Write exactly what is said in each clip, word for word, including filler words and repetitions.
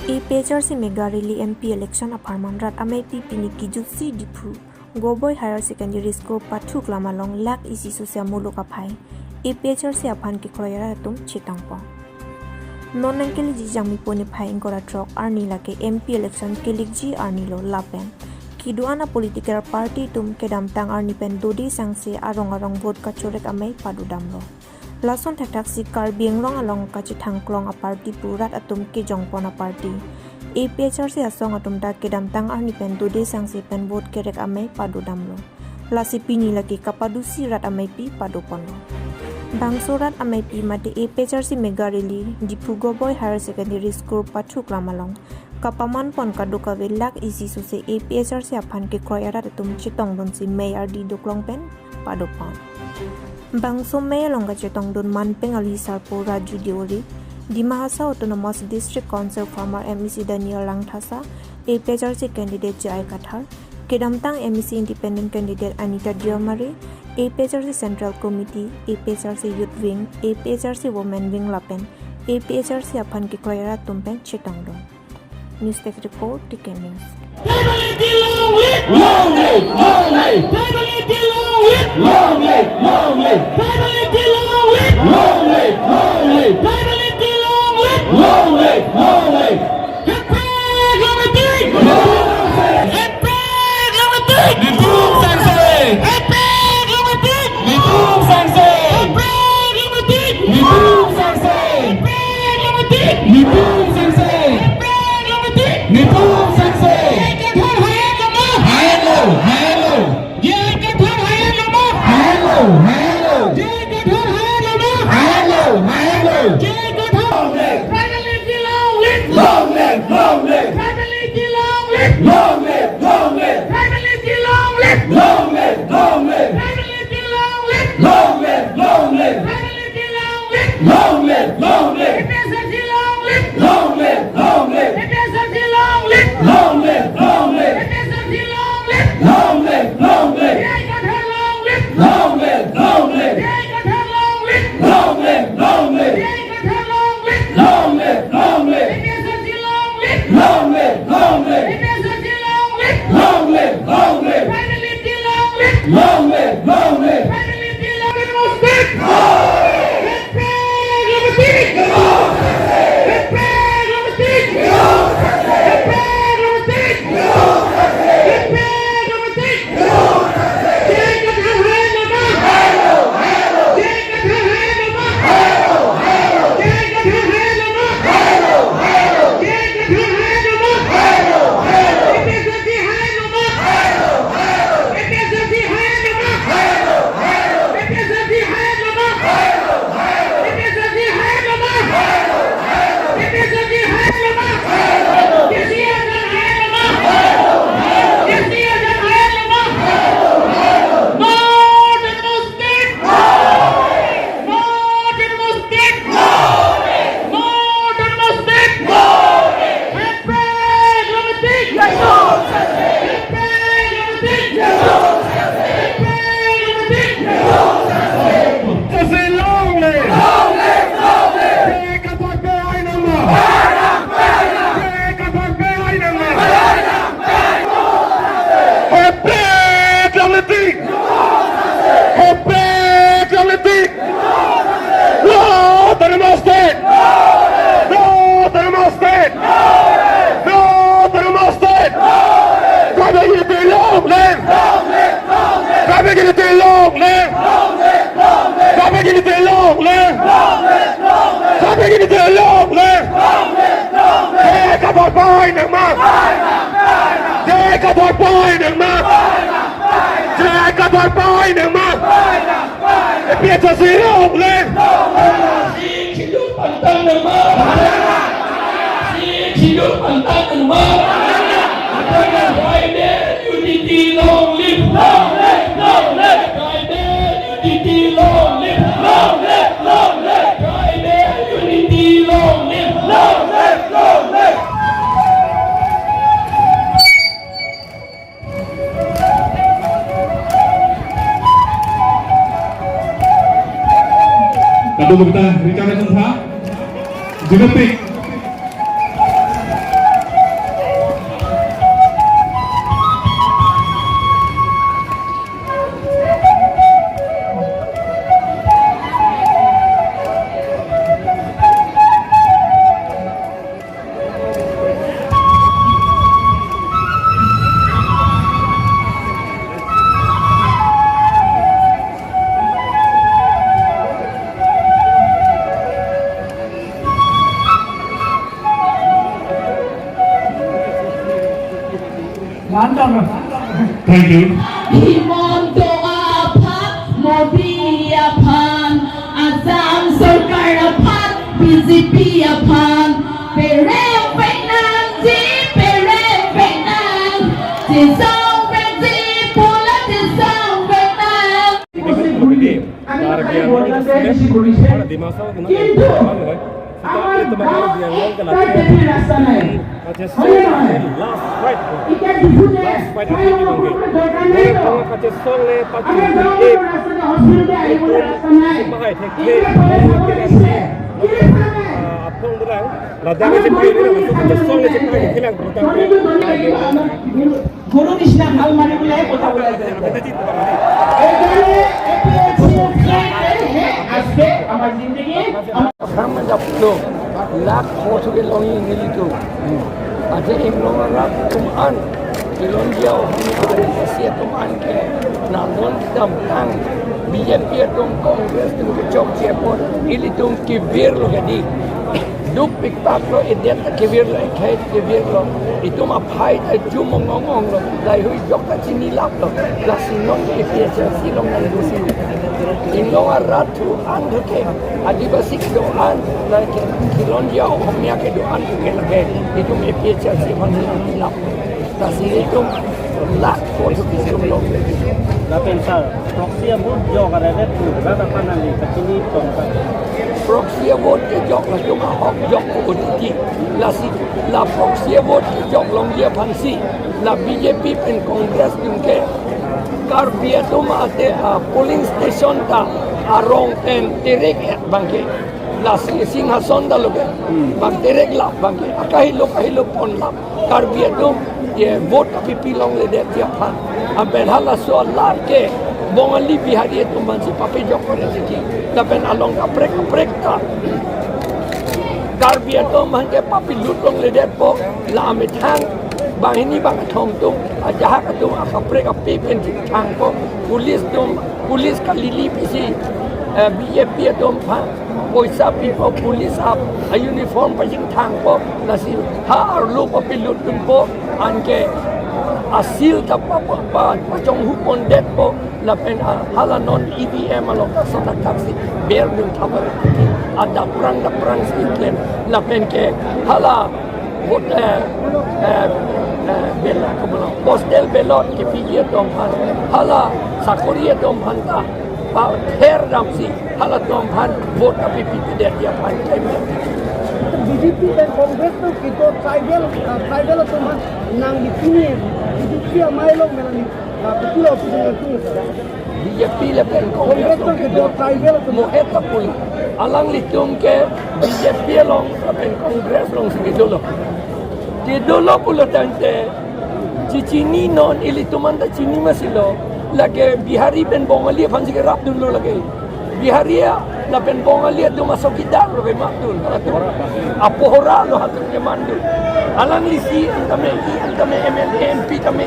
A P H R C mega rally M P election apharman rat ameipi pini kejutsi Diphu Govt Higher Secondary School pathuklam along lakh isi sose amuluk aphai A P H R C aphan kekroi arat atum chetongpon. Non nangkeleji Jangmipo niphai ingkoi ra throk arni lake M P election kelikji arni lo lapen kedo-an a political party atum kedamtang arni pen dode sangse arong arong vote kachorek amei padodamlo. Lason thakthaksi Karbi Anglong along kachethangklong a party pu rat atum kejongpon a party A P H R C asong atum ta kedamtang arni pen dode sangse pen vote kerek amei padodamlo. Lasi pini lake kapadosi rat ameipi padoponlo. Bangso rat ameipi mate A P H R C mega rally Diphu Govt Higher Secondary School pathuklam along kapamanpon kadokave lakh isi sose A P H R C aphan kekroi arat atum chetongdunsi mei ardi doklong pen padopon. Bangso mei along kachetongdun manpeng alohi sarpo Raju Deori, Dima Hasao Autonomous District Council former M A C Daniel Langthasa, A P H R C candidate J I Kathar, kedamtang M A C independent candidate Anita Deomari, A P H R C Central Committee, A P H R C Youth Wing, A P H R C Women Wing lapen A P H R C aphan kekroi arat atum pen chetongdun. News Desk Report, T K News. Tribal unity long live! Long live! Long live! Tribal unity long live! Long live! Long live! Tribal unity long live! Long live! Long live! Tribal unity long live! Long live! Long live! Hepre Longmeting! Hepre Longmeting! Nipum sangse! Hepre Longmeting! Nipum sangse! Hepre Longmeting! Nipum sangse! Hepre Longmeting! Nipum sangse! Hepre Longmeting! Nipum sangse! J I Kathar hayan lo ma? Hayan lo, hayan lo. J I Kathar hayan lo ma? Hayan lo, hayan lo. J I Kathar hayan lo ma? Hayan lo, hayan lo. J I Kathar. Long live! Tribal unity long live! Long live, long live! Tribal unity long live! Long live, long live! Tribal unity long live! Long live, long live! Tribal unity long live! Long live, long live! Tribal unity long live! Long live, long live! A P H L C long live! Long live, long live! A P H L C long live! Long live, long live! A P H L C long live! Long live, long live! J I Kathar long live! Long live, long live! J I Kathar long live! Long live, long live! J I Kathar long live! Long live, long live! A P H L C long live! Long live, long live! A P H L C long live! Long live, long live! Tribal unity long live! Long live, long live! Tribal unity long live! State! Hepre Longmeting! Hepre Longmeting! Hepre Longmeting! Hepre Longmeting! Long live! Long live! J I Kathar pen ai nangma! J I Kathar pen ai nangma! Hepre Longmeting! Hepre Longmeting! No Autonomous State! No Autonomous State! No Autonomous State! Karbi unity long live! Karbi unity long live! Karbi unity long live! Karbi unity long live! J I Kathar pen ai nangma! J I Kathar pen ai nangma! J I Kathar pen ai nangma! A P H L C long live! Tribal unity long live! Long live! Long live! Tribal unity long live! Long live! Long live! Tribal unity long live! Long live! Long live! Kadokave ta rikam atum tha. Jinepik. Thank you. Himanta aphan, Modi aphan, Assam Sorkar aphan, B J P aphan, perem penang ji, perem penang, chisong penji, pula chisong penang. Karbi Anglong student, para Dimasa, কিন্তু আমাৰ গাঁৱত এটা বেটেৰী ৰাস্তা নাই। হয় নে নহয়? এতিয়া ডিফুতে ফ্লাইঅভাৰ দৰকাৰ নাই তো। আমাৰ গাঁৱৰ ৰাস্তাতে হস্পিটেলতে আহিবলৈ ৰাস্তা নাই। এইবিলাক ফালে চাব লাগিছে। কি ফালে? আমাৰ গাঁৱৰ ৰাস্তাতে হস্পিটেল নাই। ধনীটো ধনী লাগিব, আমাক গৰু নিচিনা হাল মাৰিবলৈহে পঠাব লাগে। এইকাৰণে A P H C flag হে আজকে আমাৰ জিন্দগী। Ham menjaplo lak pho thu ke longi nelitum. Aje Inglong arat atum an Khilonjia Ohomia arat isi atum an ke nangdon damtang B J P atum Congress atum kechokche apot ilitum kevirlo ke di. Duk pikpaklo, idet ta kevirlo, ekhei kevirlo. Itum aphai ta jum ong ong onglo. Laheihui jok ta chinilaplo. Lasi non ke A P H L C along nangdusi. Inglong arat thu an thu ke, Adivasi kedo-an, lake Khilonjia Ohomia kedo-an thu ke lake itum A P H L C aphan nangchinilap. Lasi itum lak pho thu itum long. Lapen sir, proxy vote jok aredet tu, rat aphan nangli kachini tong ka. Proxy vote ke jok, latum ahok jok ko O T T. Lasi la proxy vote ke jok longji aphansi la B J P pen Congress atum ke Karbi atum ate, ah, polling station ta arong pen terek et abang ke. Lasi Singhason ta lo ke. Hmm. Bang terek lap abang ke. Akahelo kahelo pon lap. Karbi atum, ye vote kapipi longledetji aphan. Lapen halaso alar ke Bongali Bihari atum aphansi papejok kore tiki. Lapen along kaprek kaprek ta Karbi atum aphan ke papilut longledetpo, la amethang banghini bangkethom atum, ajahak atum akaprek ape pen thangpo, police atum, police kalili pisi, eh, B J P atum aphan poisa pipo, police ap a-uniform pachingthangpo, lasi ha arlo papilut dunpo, anke a-seal ta pa, pa, pa, pachonghu pondetpo, lapen, ah, hala non E V M along ta sotak thaksi berdun thabar, ah, daprang daprangsi klem, lapen ke hala vote, eh, eh, eh, ballot, komola, postal ballot kepiji atum aphan, hala sakori atum aphan ta pather damsi halatum aphan vote kapipi pidetji aphan kaimen. B J P dan Congress atum kedo tribal, ah, tribal atum aphan nangli pini B J P amei along melani, ah, popular opinion nangtum. B J P lapen Congress atum kedo tribal atum. Mo-et ta pul. Alanglitum ke B J P along lapen Congress alongsi kedolo. Kedolo pulo tangte, chechini non ilitum anta chini masi lo, lake Bihari pen Bongali aphansi kerapdunlo lake. Bihari a, lapen Bongali atum a-chowkidar lo kematdun, atum apohora lo atum kemandun. Alanglisi antame, i antame, M L A, M P tame,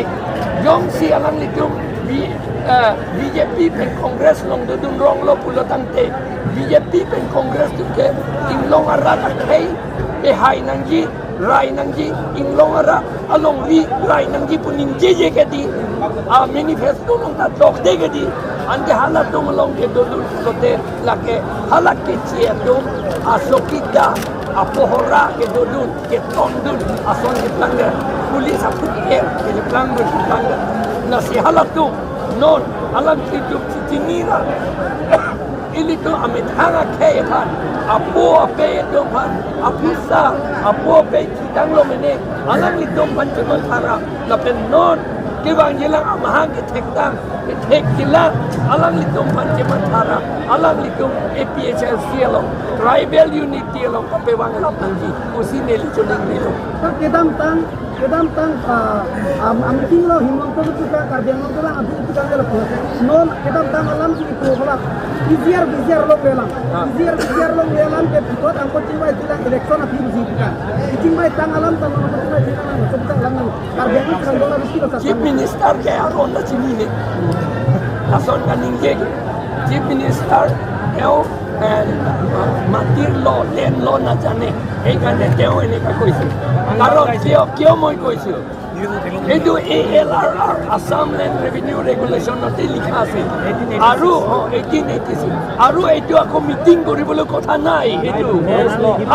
jongsi alanglitum B, eh, B J P pen Congress along dodun ronglo pulo tangte, B J P pen Congress atum ke Inglong arat akhei pehai nangji, rai nangji, Inglong arat alongri rai nangji pu ningjeje ke di, a-manifesto along ta dokde ke di, anke halatum along kedodun pulote lake hala keche atum a-chowkidar, apohora kedodun, ketongdun ason keplangdet, police aphu ke keplangdun keplangdet. Lasi halatum non alanglitum chini ra ilitum amethang akhei aphan, apo apei atum aphan, aphusa, apo apei thidang lo mene, alanglitum aphan chematha ra, lapen non kevangjilang amahang kethektang, kethekjilang, alanglitum aphan chematha ra, alanglitum A P H L C along, tribal unity along kapevanglap nangji pusi neli choningrilo. Sir, kedamtang, kedamtang, ah, am, a-meeting along Himanta Biswa Karbi Anglong kelang abang itu kan kalau non kedamtang alam si itu kalau V C R, V C R along kelang. Ah. V C R, V C R along kelang ke putot angkot chingvai tilang election api bisi kan. Chingvai tang alam tang angkot chingvai tilang nang, sebetang alam nang. Karbi Anglong kelang dona bisi lo. Chief Minister ke aron ta chinine. Lason kaningje ke. Chief Minister, তেওঁ, eh, মাটিৰ ল, land law নাজানে। সেইকাৰণে তেওঁ এনেকা কৈছে। কাৰণ কিয়, কিয় মই কৈছো? এইটো এ এল আৰ আৰ, আছাম লেণ্ড ৰেভিনিউ ৰেগুলেশ্যনতে লিখা আছে। আৰু, অ, এইটিন এইটি ছিক্স। আৰু এইটো আকৌ মিটিং কৰিবলৈ কথা নাই। এইটো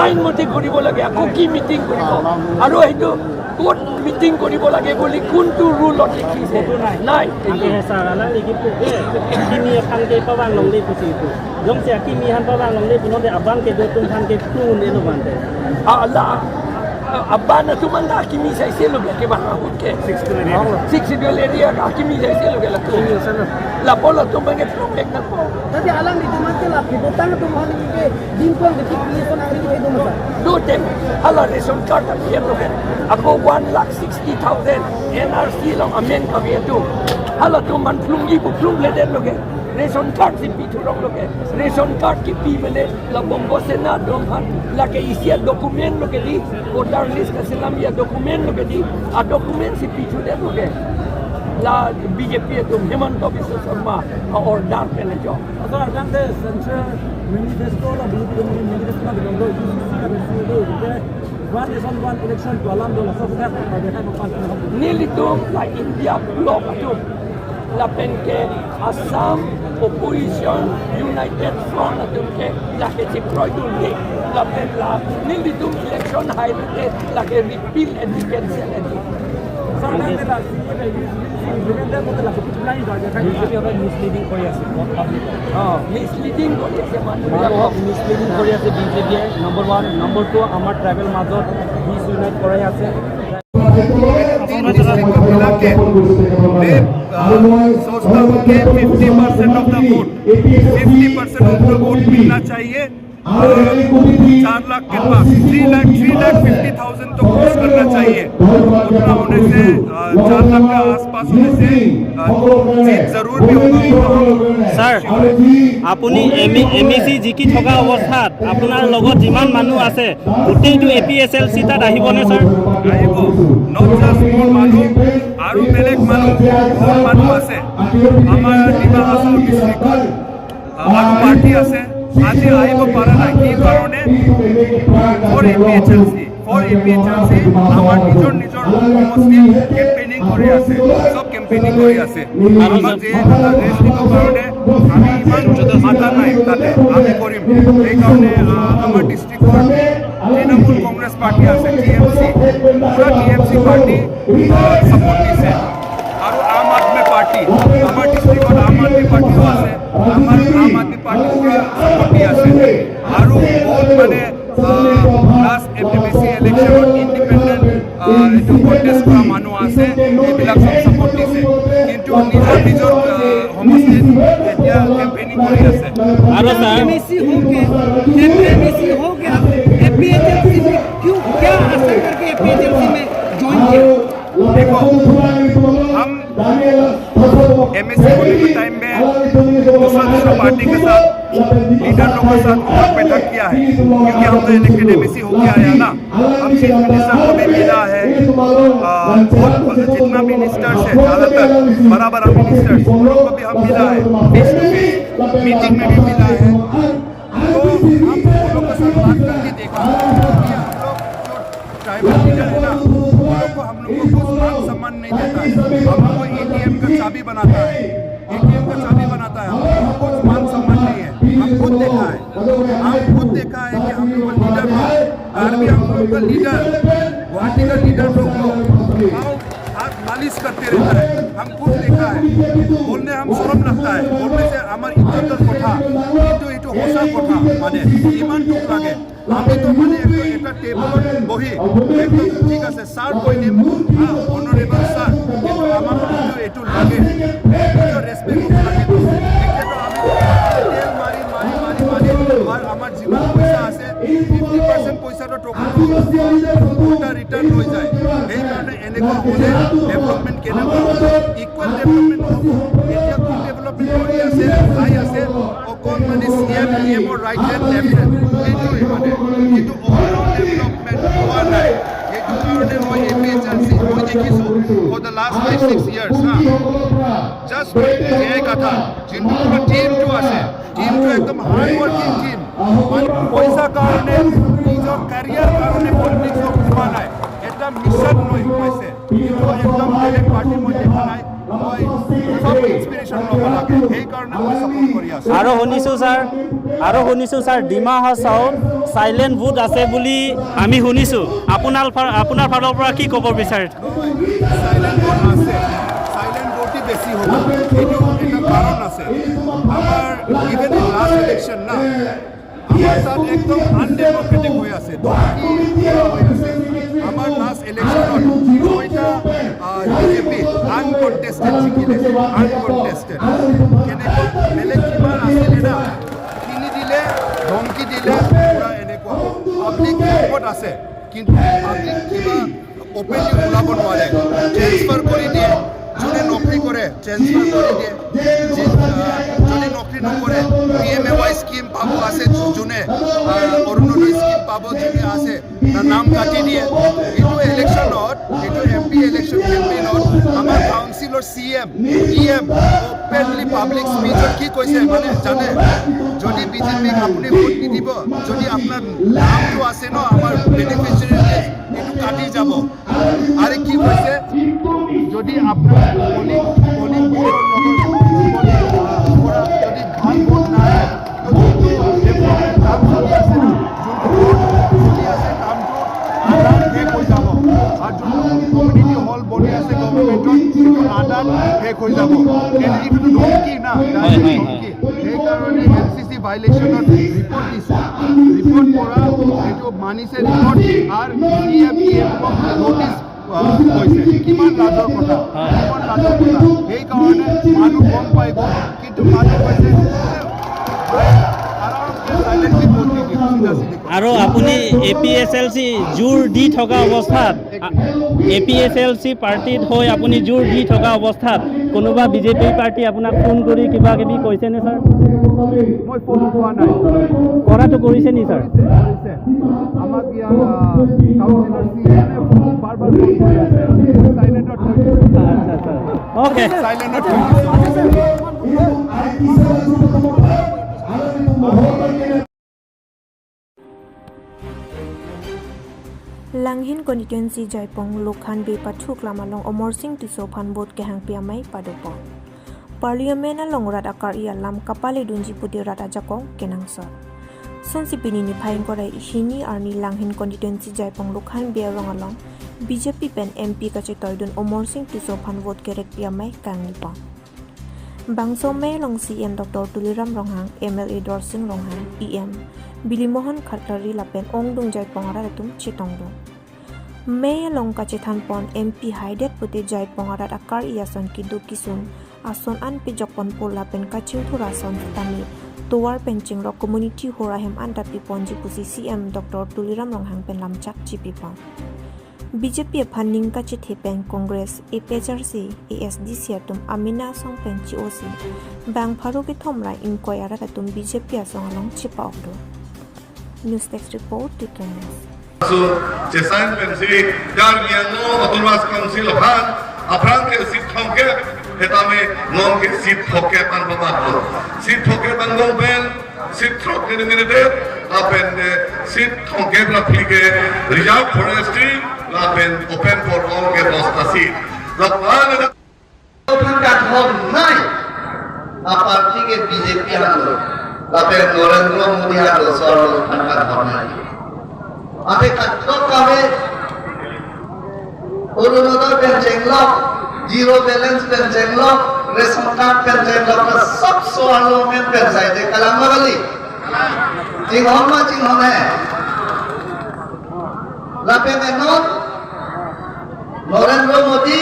আইন মতে কৰিব লাগে। আকৌ কি মিটিং কৰিব? আৰু সেইটো ক'ত মিটিং কৰিব লাগে বুলি কোনটো ৰুলত লিখিছে? নাই। Ake, sir, alang lagi pu ke, kimi aphan ke pavang longle pusi pu. Jongsi akimi aphan pavang longle pulote abang kedo atum aphan ke tun elo mante. Ala, aban atum an akimi saise lo ke bang ahut ke. Sixth Schedule area. Sixth Schedule area akimi saise lo ke latum. Lapu latum abang ke protect nangpo. Tadi alanglitum an ke la, kibotang atum aphan ke, Dimpon ke P S O nangri hai do masa. Dote, hala ration card api atum ke. Ako one lakh sixty thousand N R C along amen kave atum. Halatum aphan plungji pu plung ledet lo ke. Ration card si pi thurong lo ke. Ration card kipi mene la Bongo Sena atum aphan. Lake isi a-document lo ke di. Voter list kaselamji a-document lo ke di. A-document si pi thudet lo ke. La B J P atum Himanta Biswa Sarma a-order pen ajo. Sir, tangte Central Manifesto la B J P manifesto la bilang do, U C C la bilang do, ke one nation one election pu alam do, laso sir pada kan apa? Nelitum la India bloc atum, lapen ke Assam Opposition United Front atum ke lake chikroi dun ke, lapen la nelitum election hai ke lake repeal and cancel and. Sir, tangte la B J P misleading কৰি আছে, বহুত পাব্লিক। অ, মিছলিডিং কৰি আছে মানুহ। মানুহক মিছলিডিং কৰি আছে বি জে পিয়ে, নম্বৰ ওৱান। নম্বৰ টু, আমাৰ ট্ৰাইবেল মাজত ডিছইউনাইট কৰাই আছে। तीन डिस्ट्रिक्ट को मिला के, अ, सोचता हूँ कि fifty percent of the vote, fifty percent of the vote मिलना चाहिए। चार लाख के पास, थ्री लाख, थ्री लाख फिफ्टी थाउजेंड तो क्रॉस करना चाहिए। उतना होने से, अ, चार लाख का आसपास होने से, अ, जीत जरूर भी होगा, होगा। ছাৰ, আপুনি এম ই, এম ই চি জিকি থকা অৱস্থাত আপোনাৰ লগত যিমান মানুহ আছে, গোটেইটো এ পি এইচ এল চি তাত আহিবনে, ছাৰ? আহিব। Not just মোৰ মানুহ, আৰু বেলেগ মানুহ, বহুত মানুহ আছে। আমাৰ ডিমা হাছাও ডিষ্ট্ৰিক্টত আৰু পাৰ্টি আছে, আজি আহিব পৰা নাই। কি কাৰণে? For A P H L C, for A P H L C, আমাৰ নিজৰ নিজৰ সমষ্টিত কেম্পেইনিং কৰি আছে, চব কেম্পেইনিং কৰি আছে। আমাক যে ৰেষ্ট দিব কাৰণে আমি ইমান মাথা নাই, তাতে আমি কৰিম। সেইকাৰণে, আহ, আমাৰ ডিষ্ট্ৰিক্টত তৃণমূল কংগ্ৰেছ পাৰ্টি আছে, টি এম চি, পুৰা T M C party support দিছে। আৰু আম আদমী পাৰ্টি, আমাৰ ডিষ্ট্ৰিক্টত আম আদমী পাৰ্টিও আছে, আমাৰ আম আদমী পাৰ্টি পুৰা ছাপোৰ্ট দি আছে। আৰু বহুত মানে, আহ, লাষ্ট এম ডি পি চি ইলেকশ্যনত ইণ্ডিপেণ্ডেণ্ট, আহ, এইটো কণ্টেষ্ট কৰা মানুহ আছে, এইবিলাক চব ছাপোৰ্ট দিছে। কিন্তু নিজৰ নিজৰ, আহ, সমষ্টিত এতিয়া কেম্পেইনিং কৰি আছে। আৰু ছাৰ, এম এ চি হওক, এম এ চি হওক, এ পি এইচ এল চি মে কিউ, কিয়া আশা কৰিকে এ পি এইচ এল চি মে জইন কিয়া? देखो, हम एम ए सी होने के टाइम में दूसरा दूसरा पार्टी के साथ, लीडर लोग के साथ उठक बैठक किया है, क्योंकि हम तो इलेक्टेड एम ए सी होके आया ना। हम चीफ मिनिस्टर को भी मिला है, अ, बहुत जितना मिनिस्टर्स है, ज्यादातर बड़ा बड़ा मिनिस्टर्स, उन लोग को भी हम मिला है, फेस टू फेस मीटिंग में भी मिला है। तो हम उन लोग के साथ बात करके देखा कि हम लोग जो ट्राइबल लीडर है ना, उन लोग को हम लोग को कुछ मान सम्मान नहीं देता है। हम लोग को ए टी एम का चाबी बनाता है, ए टी एम का चाबी बनाता है। हम लोग को कुछ मान सम्मान नहीं है। हम खुद देखा है, हम खुद देखा है कि हम लोग का लीडर, कार्बी आंगलोंग का लीडर, गुवाहाटी का लीडर लोग को आओ, हाथ मालिश करते रहता है। हम खुद देखा है। बोलने हम शर्म लगता है। बोलने से हमारी इज्जत और কথা, কিন্তু এইটো সঁচা কথা, মানে, ইমান দুখ লাগে। আমি তো মানে একটা, এটা টেবুলত বহি একদম ঠিক আছে, ছাৰ কৈ দিম, হা, অনাৰেবল ছাৰ, কিন্তু আমাৰ কিন্তু এইটো লাগে, এইটো ৰেচপেক্ট লাগে। এতিয়াতো আমি তেল মাৰি, মাৰি, মাৰি, মাৰি, আৰু আমাৰ যিমান পইচা আছে, ফিফটি পাৰ্চেণ্ট পইচাটো টকা এটা ৰিটাৰ্ণ হৈ যায়। সেইকাৰণে এনেকুৱা হ'লে ডেভেলপমেণ্ট কেনেকুৱা হ'ব? ইকুৱেল ডেভেলপমেণ্ট নহ'ব। এতিয়া কি ডেভেলপমেণ্ট কৰি আছে, খাই আছে, অকল মানে চি এম, পি এমৰ ৰাইট হেণ্ড, লেফ্ট হেণ্ড, এইটোৱে মানে। কিন্তু অভাৰঅল ডেভেলপমেণ্ট হোৱা নাই। সেইটো কাৰণে মই এ পি এইচ এল চি মই দেখিছোঁ for the last five six years, হা, জাষ্ট এয়াই কথা। যোনটো আমাৰ টিমটো আছে, টিমটো একদম হাৰ্ড ৱৰ্কিং টিম। মানে পইচা কাৰণে, নিজৰ কেৰিয়াৰ কাৰণে পলিটিক্সত সোমোৱা নাই, এটা মিছন লৈ সোমাইছে। এইটো একদম বেলেগ পাৰ্টিৰ মই দেখা নাই। মই চব ইনস্পিৰেশ্যন ল'ব লাগে, সেইকাৰণে মই ছাপোৰ্ট কৰি আছোঁ। আৰু শুনিছো ছাৰ, আৰু শুনিছো ছাৰ, ডিমা হাছাওত চাইলেণ্ট ভোট আছে বুলি আমি শুনিছো। আপোনাৰ ফা-, আপোনাৰ ফালৰ পৰা কি ক'ব বিচাৰে? চাইলেণ্ট ভোট আছে, চাইলেণ্ট ভোটেই বেছি হ'ব। এইটো এটা কাৰণ আছে। আমাৰ ইভেন লাষ্ট ইলেকশ্যন না, আমাৰ তাত একদম আনডেমক্ৰেটিক হৈ আছে, ধমকি দিয়া হৈ আছে। আমাৰ লাষ্ট ইলেকশ্যনত ছয়টা, আহ, বি জে পি আনকণ্টেষ্টেড জিকিলে, আনকণ্টেষ্টেড। কেনেকৈ বেলেগ কিমান আছিলে না, কিনি দিলে, ধমকি দিলে, পুৰা এনেকুৱা। পাব্লিক ক'ত আছে, কিন্তু পাব্লিক কিবা অপেনলি ওলাব নোৱাৰে। ট্ৰেন্সফাৰ কৰি দিয়ে, যোনে নকৰি কৰে, ট্ৰেন্সফাৰ কৰি দিয়ে। যি, আহ, যদি নকৰি নকৰে, P M A Y scheme পাব আছে, যো-, যোনে, আহ, অৰুণোদয় স্কিম পাব যোনে আছে, তাৰ নাম কাটি দিয়ে। এইটো ইলেকশ্যনত, এইটো এম পি ইলেকশ্যন কেম্পেইনত আমাৰ councillor C M, E M openly public স্পিচত কি কৈছে, মানে, জানে, যদি বি জে পিক আপুনি ভোট নিদিব, যদি আপোনাৰ নামটো আছে ন আমাৰ বেনিফিচিয়াৰী লিষ্ট, এইটো কাটি যাব। আৰু কি কৈছে, যদি আপোনাৰ পলিং, পলিং বুথৰ লগত, পলিং, আহ, পৰা যদি ভাল ভোট নাহে, যোনটো ডেভেলপমেণ্ট কাম চলি আছে ন, যোনটো ৰোড চলি আছে, কামটো আধাত শেষ হৈ যাব। আৰু যোনটো কমিউনিটি হল বনি আছে গভৰ্ণমেণ্টত, সেইটো আধাত শেষ হৈ যাব। এইটো ধমকি না, হয়, হয়, হয়। ধমকি। সেইকাৰণে এন চি চি ভাইলেশ্যনত ৰিপৰ্ট দিছে। ৰিপৰ্ট কৰা, এইটো মানিছে ৰিপৰ্ট, আৰু C M E M notice, আহ, কৈছে। কিমান লাজৰ কথা, হয়। কিমান লাজৰ কথা। সেইকাৰণে মানুহ গম পাই গ'ল, কিন্তু মানুহ কৈছে, আৰামছে চাইলেণ্টলি ভোট দি দিম, চিধা চিধি। আৰু আপুনি এ পি এইচ এল চি জোৰ দি থকা অৱস্থাত, এ পি এইচ এল চি পাৰ্টিত হৈ আপুনি জোৰ দি থকা অৱস্থাত কোনোবা বি জে পি পাৰ্টি আপোনাক ফোন কৰি কিবা কিবি কৈছেনে ছাৰ? মই ফোন পোৱা নাই। কৰাটো কৰিছে নি ছাৰ? কৰিছে, কৰিছে। আমাক ইয়াৰ, আহ, কাউন্সিলৰ চি এম এ বাৰ বাৰ ফোন কৰি আছে। চাইলেণ্টত থৈ দিছে। আচ্ছা, আচ্ছা। অ'কে। চাইলেণ্টত থৈ দিছে। Langhin constituency Jaipong Lokhan Bey pathuklam along Amarsing Tisso aphan vote kehangpi amei padopon. Parliament along rat akar-i alam kapaledunji pute rat ajakong kenangsot. Sonsi pini niphai ingkoi ra hini arni Langhin constituency Jaipong Lokhan Bey arong along B J P pen M P kachetoidun Amarsing Tisso aphan vote kerekpi amei kanglipon. Bangso amei along C E M Doctor Tuliram Ronghang, M L A Dorsing Ronghang, E M Bilimohan Khatkari lapen ongdung Jaipong arat atum chetongdun. Amei along kachethanpon M P haidet pute Jaipong arat akar-i ason keduk kesung ason an pejokponpo lapen kachingthur ason tame tovar pen chingrok community hor ahem anta piponji pusi C E M Doctor Tuliram Ronghang pen lamchak chipipon. B J P aphan ning kachethe pen Congress, A P H L C, A S D C atum amena asong pen chi-osi bang pharo kethom ra ingkoi arat atum B J P asong along chepa-okdun. News Desk Report, T K News. So, chesign pensi Karbi Anglong Autonomous Council aphan aphrang ke seat thomkep, setame non ke seat thomkep an papapo. Seat thomkep angbong pen seat throk ke nominated, lapen, eh, seat thomkep ra phli ke reserve forestry, lapen open for all ke dosta seat. Lapen aphan kadhornai aparty ke B J P hanglo, lapen Narendra Modi hanglo, sorlo aphan kadhornai. Ate kadokave Orunodoi pen chenglok, zero balance pen chenglok, ration card pen chenglok, la sob so-arlo amen pen sai de kalang ma kali. Chinghon ma chinghon he. Lapen non Narendra Modi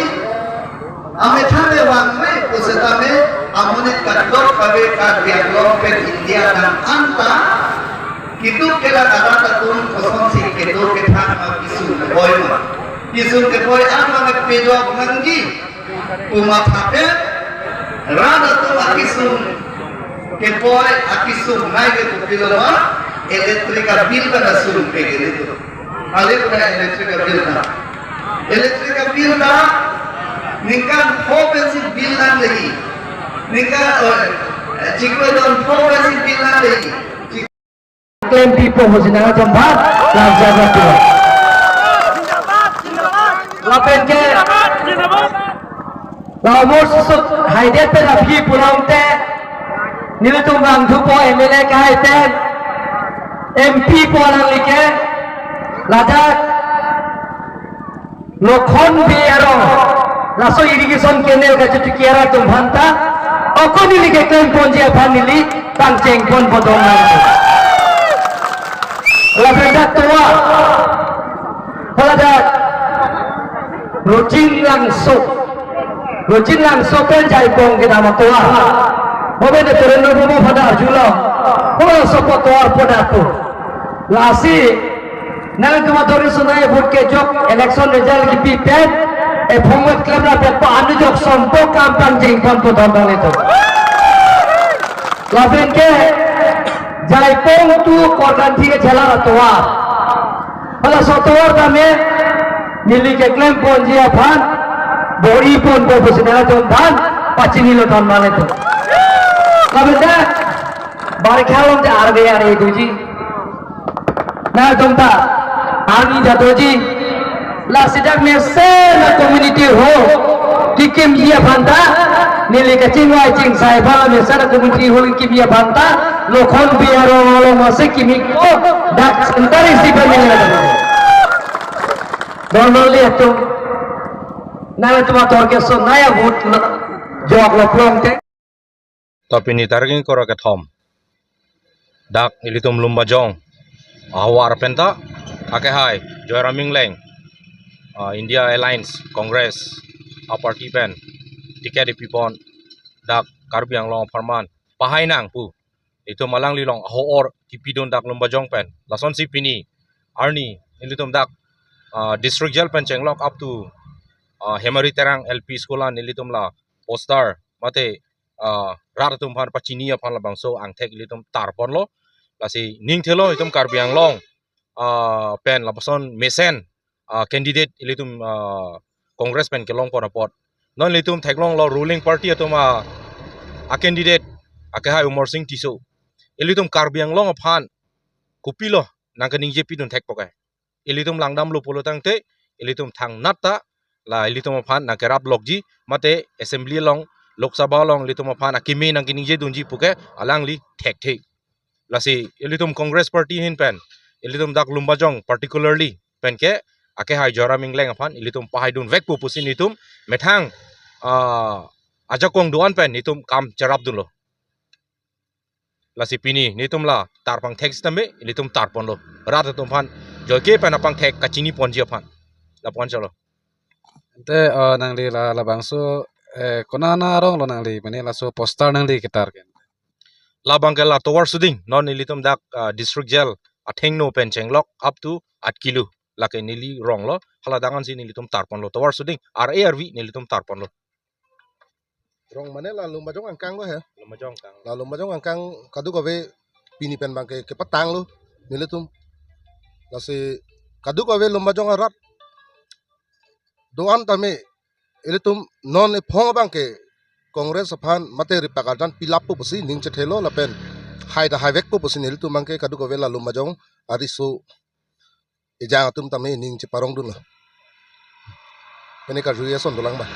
amethang le vangme pusitame amonit kadokave Karbi Anglong pen India nang anta keduk kelang arat atum kosonsi keduk kethan ma kesung kepoi ma. Kesung kepoi an ma pejok nangji pu mathapen rat atum akesung kepoi akesung nai ke kopilo ma electric bill ta sum pe ke itu. Ale pura electric bill ta. Electric bill ta ningkan pho pensi bill nangji. Ningkan, oh, chiklo don pho pensi bill nangji. Klem pipo ho jinang jambhat, lam jaga tua. Lapen ke, Lamur susut haidet pen aphi pulote, nelitum vangthupo M L A kahai pen, M P po alanglike, ladak Lokhon Bey arong, laso irrigation canal kachotiki arat atum aphanta, ako neli keklem ponji aphan neli pangcheng ponpo dong nang. Lapen dak tovar, hala dak Rojin Langso, Rojin Langso pen Jaipong kedam atovar. Mobe de tereno bobo pada arjulong, hala sopo tovar podapo. Lasi nangtum atori sunai vote kejok election result kipi pen, ephong vet klem ra pen pa anu jok sompo kam pangcheng ponpo dong dong itu. Lapen ke Jaipong to Korkanthi kachelak atovar. Halaso atovar tame neli keklem ponji aphan bor-i ponpo pusi nangtum aphan pachinilo dong dong itu. Lapen ke barikha along te arve arve doji. Nangtum ta arni jatoji. Lasi dak mesen a-community hall kekimji aphanta, neli kachingvai chingsai aphan mesen a-community hall kekimji aphanta, Lokhon Bey arong along masi kimi ko, dak sentari si pemilih. Normally atum, nangtum ator keso naya vote lo, jok lo plong te. To pini tarik ingkoi ra kethom, dak ilitum Lumbajong ahavar penta akehai Joyram Engleng, ah, India Alliance Congress a-party pen ticket ipipon, dak Karbi Anglong apharman pahai nang pu itum alangli along aho-or kipidun dak Lumbajong pen. Lasonsi pini arni ilitum dak, ah, district jail pen chenglok up to, ah, Hemari Terang L P School an ilitum la poster mate, ah, rat atum aphan pachini aphan labangso angthek ilitum tarponlo. Lasi ningthelo itum Karbi Anglong, ah, pen lapuson mesen, ah, candidate ilitum, ah, Congress pen kelongpon apot. Non ilitum theklonglo ruling party atum a, a-candidate akehai Amarsing Tisso. Ilitum Karbi Anglong aphan kopilo nangkeningje pidun thekpo ke. Ilitum langdamlo pulo tangte, ilitum thangnat ta, la ilitum aphan nangkerap lokji, mate assembly along, Lok Sabha along ilitum aphan akimi nangkeningje dunji puke, alangli thekthe. Lasi ilitum Congress party ahin pen, ilitum dak Lumbajong particularly pen ke, akehai Joyram Engleng aphan, ilitum pahai dunvekpo pusi nelitum methang, ah, ajakong do-an pen, nelitum kam cherap dunlo. Lasi pini nelitum la tarpangthek sitame, nelitum tarponlo. Rat atum aphan joike pen apangthek kachini ponji aphan. Lapu-an cholo. Ante, eh, nangli la, labangso, eh, konat arong lo nangli, mane laso poster nangli ketar ke? Labang ke la tovar suding, non ilitum dak, ah, district jail athengno pen chenglok up to Atkelu, lake neli rong lo, hala dangan si nelitum tarponlo, tovar suding, ar-e arvi nelitum tarponlo. Rong mane la Lumbajong angkang lo he. Lumbajong angkang. La Lumbajong angkang kadokave pini pen abang ke kepatanglo nelitum. Lasi kadokave Lumbajong arat do-an tame ilitum non ephong abang ke Congress aphan mate ripak arjan pilappo pusi ning chethelo lapen hai ta haivekpo pusi nelitum abang ke kadokave la Lumbajong ariso ejang atum tame ning cheparong dunlo. Pini karju ason dolang ba.